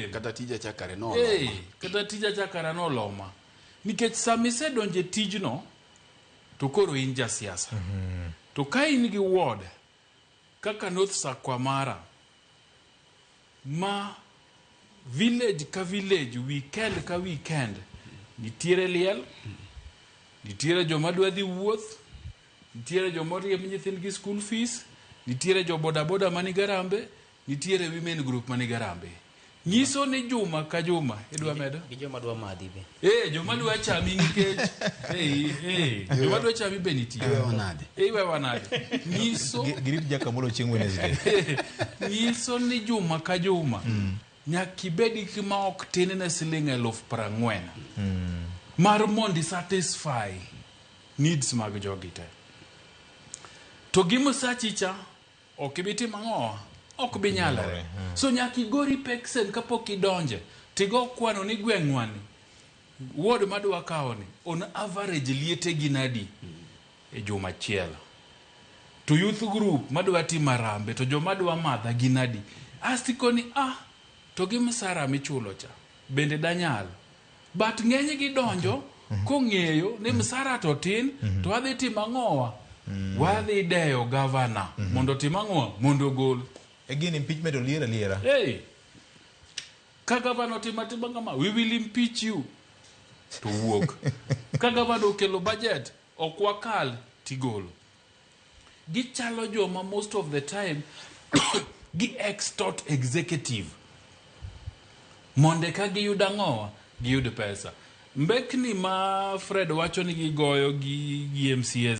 Kata tija chakare no. Hey, kata tija chakara noloma. Nikech sama isedonjo e tijno, to koro in jasiasa. To ka in gi ward kaka North Sakwa mara, ma village ka village, weekend ka weekend, nitiere liel, nitiere joma dwa dhi wuoth, nitiere joma oriemb nyithindgi school fees, nitiere jo bodaboda mani Garambe, nitiere women group mani Garambe. Nyiso ni juma ka juma, idwa medo? Gi joma dwa madhi be. Eh, joma dwa chami nikech joma dwa chami be nitie. Iwewa nade? Iwewa nade? Nyiso Girit Jakamolo chieng' Wednesday. Nyiso ni juma ka juma nyaka ibed gi ma ok tin ne siling 40,000 mar mondo i satisfy needs mag jogi te. To gi msachi cha ok ibi timo ang'owa? Ok bi nyalore. So nyaka igori peksen kapok idonje. Tigo kwano ni gweng'wa ni ward madwa kawo ni on average liete gin adi e juma achiel. To youth group madwa timo arambe to joma dwa madha gin adi. Asti koni to gi msara michulo cha bende danyal. But ng'eny gi donjo kong'eyo ni msara to tin to wadhi timo ang'owa? Wadhi deyo gavana mondo otim ang'owa? Mondo ogol. Again, impeachment olier aliera. Hey, ka gavana otimo atima kama, we will impeach you. To wuok. Ka gavana okelo budget, ok wakal tigolo. Gichalo joma most of the time gi extort executive. Monde ka giyud ang'owa? Giyud pesa. Mbekni ma Fred wacho ni gigoyo gi MCAs.